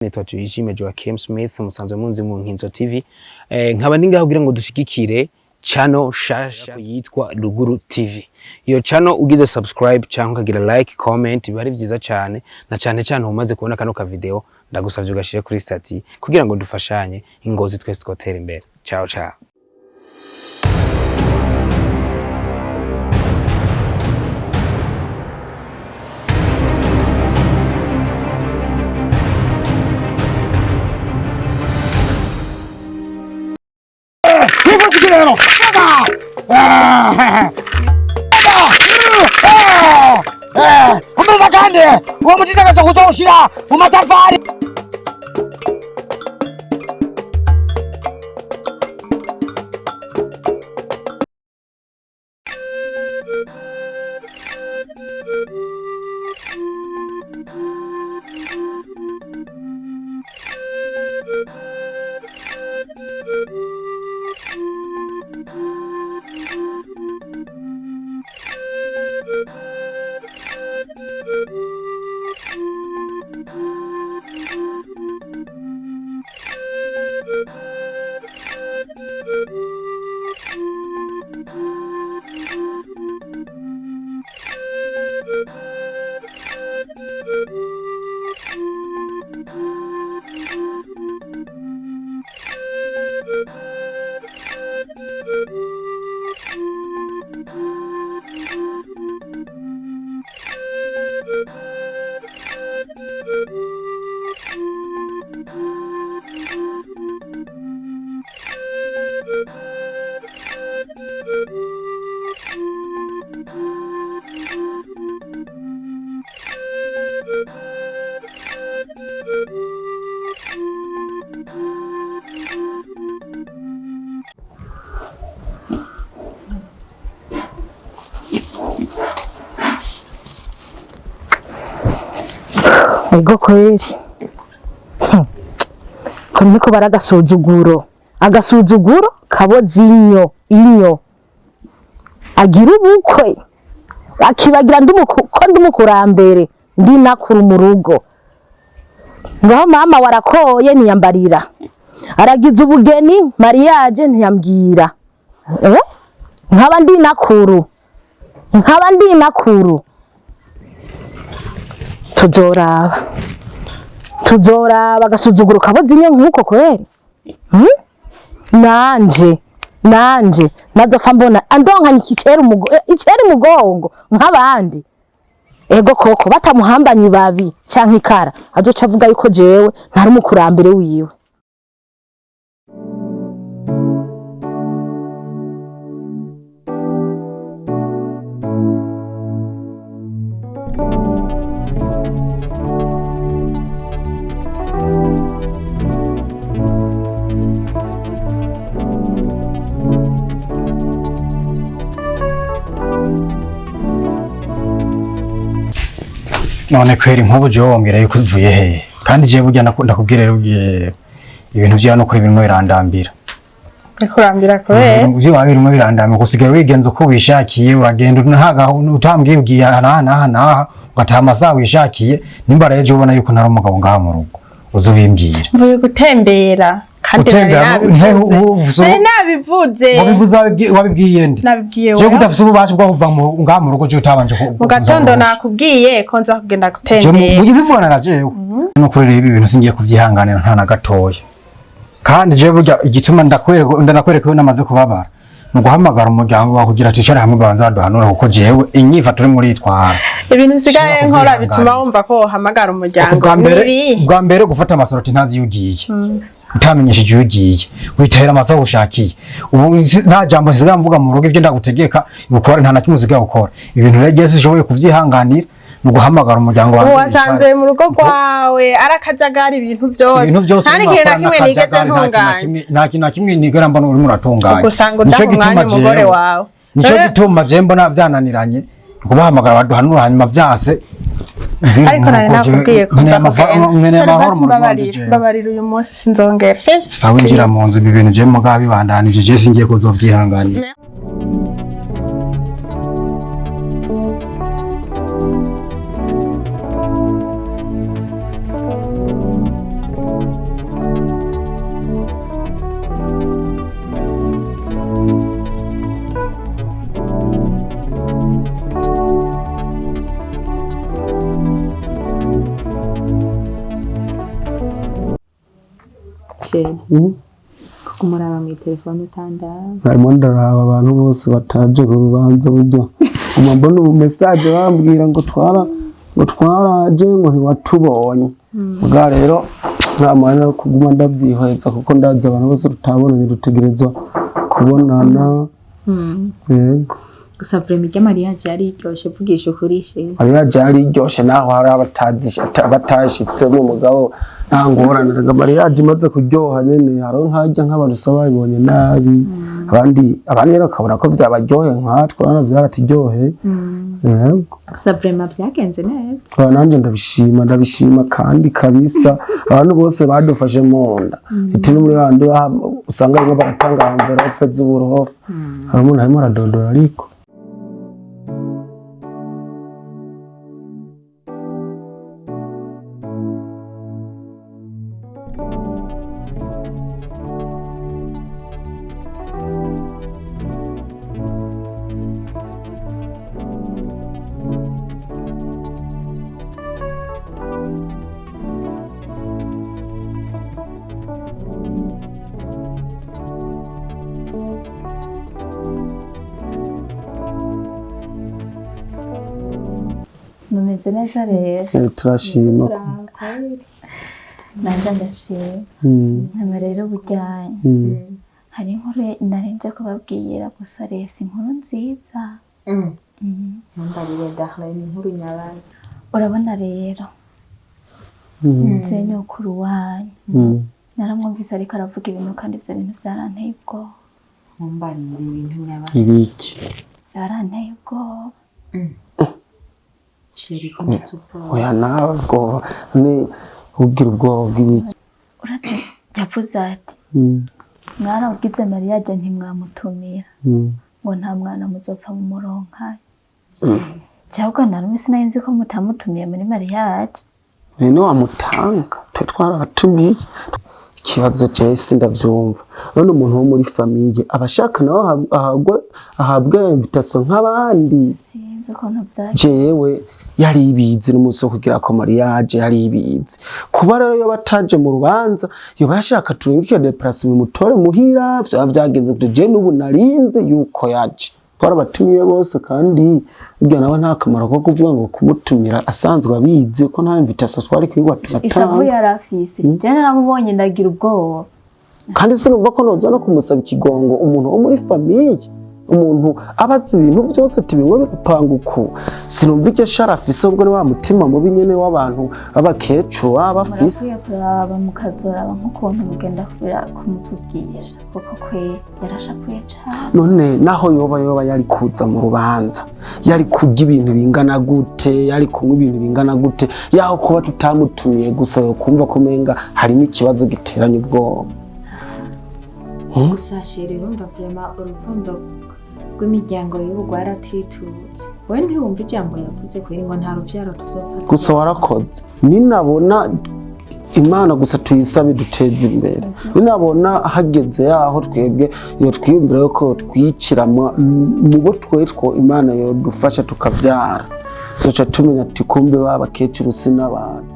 Nitwa Tuyishime Joachim Smith, musanzwe munzi mu Nkinzo TV. Nkaba ndi ngaho kugira ngo dushigikire channel shasha yitwa Ruguru TV. Iyo channel ugize subscribe cyangwa ukagira like, comment, biba ari vyiza cyane, na cyane cyane umaze kubona kano ka video, ndagusavye ugashire kuri status kugira ngo dufashanye ingozi twese twotera imbere. Ciao ciao. Umeza kandi uwo mutitagaza kuzowushira mu matafari. Ego kweli, ko niko bara agasuzuguro, agasuzuguro kaboza inyo inyo agira ubukwe akibagira ko ndi umukurambere, ndi nakuru mu rugo. Ngaho mama warakoye ntiyambarira, aragize ubugeni mariage ntiyambwira, nkaba ndi nakuru, nkaba ndi nakuru. Tuzoraba, tuzoraba agasuzuguro kaboza inyo nkuko kweli. Nanje nazopfa mbona andonkanye ikicera icera umugongo nk'abandi. Ego koko batamuhambanye ibabi canke ikara, azoca avuga yuko jewe ntari umukurambere wiwe. None kweri nk'ubu jewe wambwira yuko uvuye hehe? Kandi jewe burya ndakubwira rero ibintu vya no kuri bimwe birandambira. Bikurambira kubera? Ibintu vyo birimwe birandambira, usigaye wigenza uko wishakiye, uragenda ntaga utambwiye ugiye aha n'aha n'aha n'aha, ugataha amasaha wishakiye. Nimba rero jewe ubona yuko ntari umugabo ngaha mu rugo, uzobimbwira. Mvuye gutembera kandi nari Gutembera, nabivuze. Nari nabivuze. Wabivuze, wabibwiye nde? Nabibwiye Jewe wewe. kudafise ububasha bwo kuva ngaha mu rugo jewe utabanje Mu gatondo nakubwiye ko nza kugenda gutembera. Mujye bivugana na jewe. Nuko rero ibi bintu singiye kuvyihanganira nta na gatoya. Kandi jewe burya igituma ndanakwereka ko namaze kubabara, ni uguhamagara umuryango wawe kugira twicare hamwe babanze baduhanure, kuko jewe inyifato turi muri itwara. Ibintu nsigaye Sinshobora nkora kuvyihanganira. bituma wumva ko wohamagara umuryango. Ubwa mbere, Nibi. ubwa mbere gufata amasoroti ntazi iyo ugiye. Utamenyesheje iyo ugiye, witahira amasaha ushakiye. Ubu nta jambo nsigaye mvuga mu rugo, ivyo ndagutegeka ukora nta na kimwe usigaye ukora. Ibintu rero jewe sinshobora kuvyihanganira, ni uguhamagara umuryango wawe. Ubu wasanze mu rugo rwawe ari akajagari ibintu byose. Ibintu byose Nta n'ikintu na urimo kimwe urakora nigeze n'akajagari, ntunganya. nta kintu na kimwe nigera mbona urimo uratunganya. Ubwo usanga Nico udaha umwanya gituma umugore jewe- wawe. Nico Rero- gituma jewe mbona vyananiranye, kubahamagara baduhanura hanyuma vyase. Ariko nari nakubwiye ko nkeneye nza kugenda. nkeneye Shari, amahoro basi mu rugo mbabarira, wanje jewe. mbabarira uyu munsi sinzongera. Sivyo? Sawa, injira mu nzu, ibi bintu jewe mugabo bibandanije, jewe singiye kuzovyihanganira. Chéri, Mm. kumuraba mu telefone utandaba. Harimo ndaraba abantu bose bataje ku rubanza, burya nguma mbona ubu message bambwira ngo twara, ngo twaraje, ngo ntiwatubonye. Bwa rero nta mwanya wo kuguma ndavyihweza, kuko ndazi abantu bose tutabonanye dutegerezwa kubonana. Yego. Gusa vraiment irya mariage yari iryoshe, vugisha ukuri, chéri. Mariage yari iryoshe, naho hari abatashitsemo, mugabo nta ngorane. Erega mariage imaze kuryoha nyene, hariho nk'arya nk'abantu usanga babibonye nabi, abandi rero ukabona ko vyabaryoheye, nkatwe urabona vyaraturyoheye. Yego. Gusa vraiment byagenze neza. Aba nanjye ndabishima, ndabishima kandi kabisa abantu bose badufashe mu nda. Iti no muri bandi usanga barimo baratanga enveloppe z'uburofa, hari umuntu arimo aradodora ariko. Mumeze neza rero? Turashima. Nanjye ndashima. Hano rero bujyanye hari inkuru narinje kubabwira, gusa rero si inkuru nziza. Ntumbarire Darlene, inkuru nyabaye. Urabona rero, je nyokuru wanyu naramwumvise ariko aravuga ibintu, kandi ibyo bintu byaranteye ubwoba. Ntumbarire ibintu nyabaye. Ibiki? Byaranteye ubwoba. Chéri, ko mfite ubwoba. Oya, nawe ubwoba ni ubwira ubwoba bw'ibiki? Uretse yavuze ati mwarawugize mariage ntimwamutumira, ngo nta mwana muzopfa mumuronkayo. Cyangwa narumwe sinari nzi ko mutamutumiye muri mariage. None wamutanga, twe twarabatumiye. Ikibazo jewe ndavyumva, none umuntu wo muri famille aba ashaka nawe ahabwe invitation nk'abandi. Sinzi ukuntu byagenze. Jewe yari ibizi n'umunsi wo kugira ko mariage yari ibizi. Kuba rero yoba ataje mu rubanza, yoba yashaka turungike déplacement mutore muhira, vyaba vyagenze gute? Jewe n'ubu narinze yuko yaje, twarabatumiye bose, kandi burya nawe nta kamaro ko kuvuga ngo kumutumira asanzwe abizi ko nta invitation twari kwigwa Ishavu turatanga. yari afise, je naramubonye ndagira ubwoba. Kandi sinumva ko noza no kumusaba ikigongo, umuntu wo muri famille, umuntu aba azi ibintu byose, ati bimwe bipanga uku. Sinumva iryo shara afise, ubwo ni wa mutima mubi nyene w'abantu b'abakecuru baba bafise. Murakwiye kuraba mukazoraba nk'ukuntu mugenda kumuvugisha, kuko kwe yarashavuye cane. None naho yoba yari kuza mu rubanza, yari kurya ibintu bingana gute, yari kunywa ibintu bingana gute, yaho kuba tutamutumiye gusa yokumva ko umenga harimo ikibazo giteranye ubwoba? Gusa chéri, urumva vraiment urukundo rw'imiryango y'ubu rwaratitutse. Wowe ntiwumva ijambo yavuze kuri ngo nta rubyaro tuzopfa. Gusa warakoze. Ninabona Imana gusa tuyisabe duteze imbere, ninabona hageze yaho twebwe iyo twiyumvira yuko twicira mu bo twetwo, Imana yodufasha tukavyara, tuzoca tumenya ati kumbe ba bakecuru si n'abantu.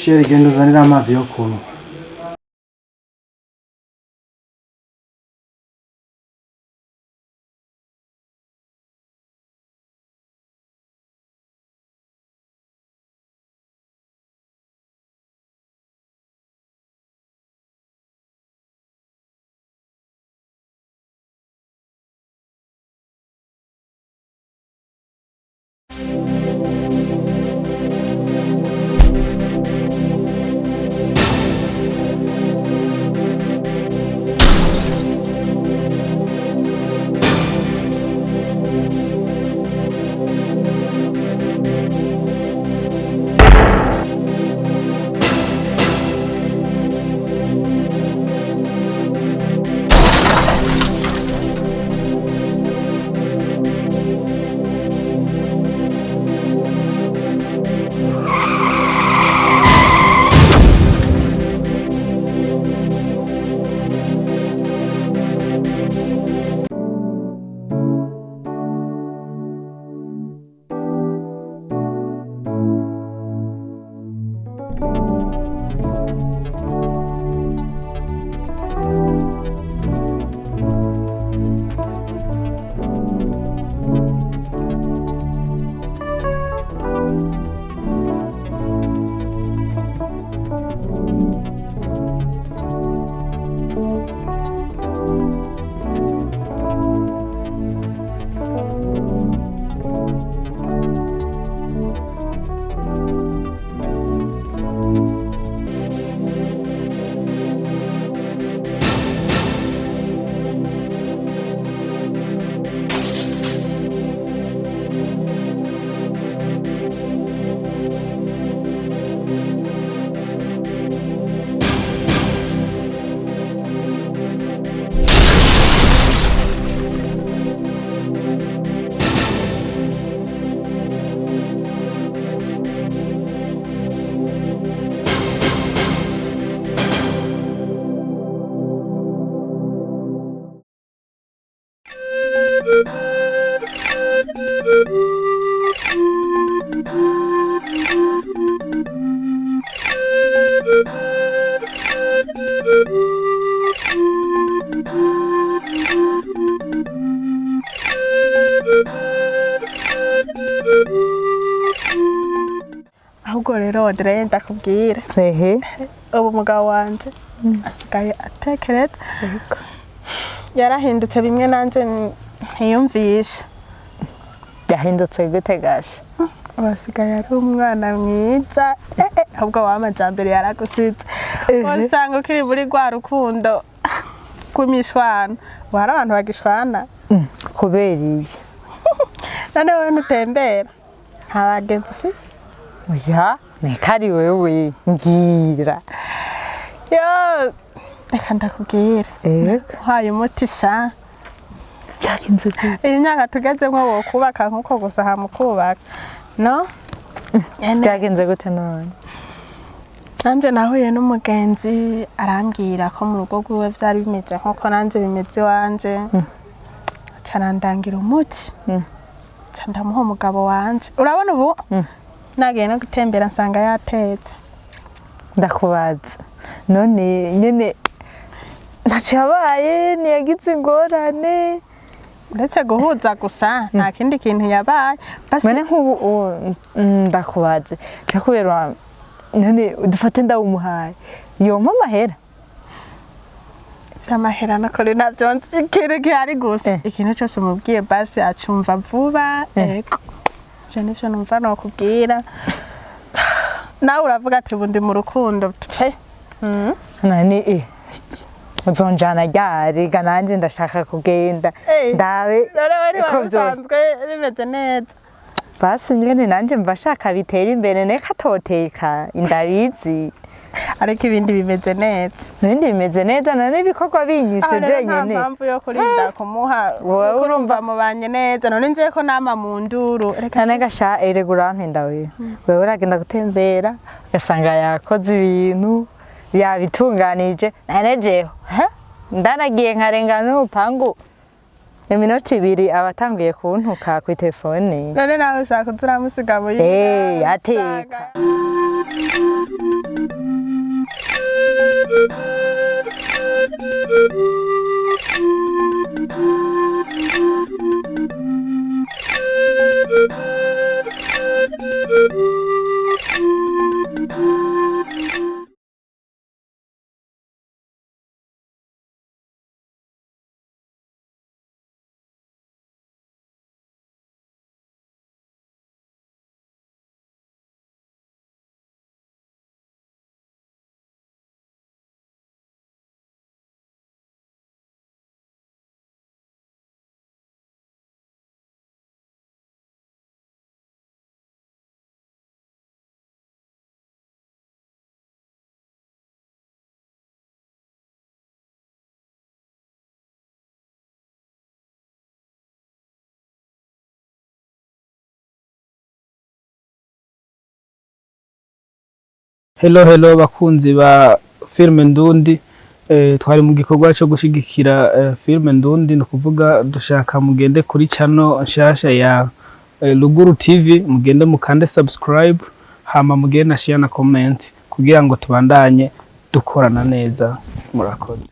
Chéri, genda uzanire amazi yo kunywa. Ahubwo rero Audrey, ndakubwira, Ehe. ubu umugabo wanje asigaye atekereza, yarahindutse bimwe nanje ntiyumvishe. Yahindutse gute gasha? Ubu asigaye ari umwana mwiza. Ahubwo wa amajambere yaragusize, usanga ukiri muri rwa rukundo rw'imishwana. Ubu hari abantu bagishwana. Kubera ibi? None wowe ntutembera, nta bagenzi ufise? Oya, neka ari wewe mbwira. Yo, reka ndakubwira. Ego. Uhaye umuti sa. Byagenze gute? Iyi myaka tugezemwo wokubaka nkuko gusa hamukubaka no. Byagenze gute none? Nanje nahuye n'umugenzi, arambwira ko mu rugo rwiwe vyari bimeze nkuko nanje bimeze iwanje, ca arandangira umuti, ca ndamuha umugabo wanje. Urabona ubu nagiye no gutembera nsanga yatetse. Ndakubaza none nyene, ntaco yabaye? Ntiyagize ingorane? Uretse guhuza gusa, nta kindi kintu yabaye. Basi. None nk'ubu ndakubaze nca kubera none dufate ndawumuhaye, yompa amahera? Vy'amahera nakore navyo nzi. Ikintu gihari gusa, ikintu cose umubwiye basi acumva vuba. Ego, ivyo nivyo numva nokubwira. Nawe uravuga ati ubu ndi mu rukundo pe. None uzonjana ryari ga? Nanje ndashaka kugenda ndabe None we ko ntiwari usanzwe bimeze neza? Basi nyene nanje mba shaka bitera imbere, neka toteka indabizi. Ariko ibindi bimeze neza? Ibindi bimeze neza, none ibikorwa Aho binyishe rero nta jenyene. mpamvu yo kurinda kumuha, Wowe kuko urumva mubanye neza. None njewe ko nama mu nduru, reka. None gasha, erega urampenda wewe. Wewe uragenda gutembera ugasanga yakoze ibintu, yabitunganije. None jewe he? Ndanagiye nkarengana n'urupangu iminota 2, aba atanguye kuntuka kuri telefone. None nawe ushaka kuza uramusiga muhira? Ateka. Hello hello bakunzi ba filime Ndundi, twari mu gikorwa cyo gushigikira filime Ndundi. Ni ukuvuga dushaka mugende kuri channel nshasha ya Ruguru TV, mugende mukande subscribe, hama mugende na share na comment. kugira ngo tubandanye dukorana neza. Murakoze.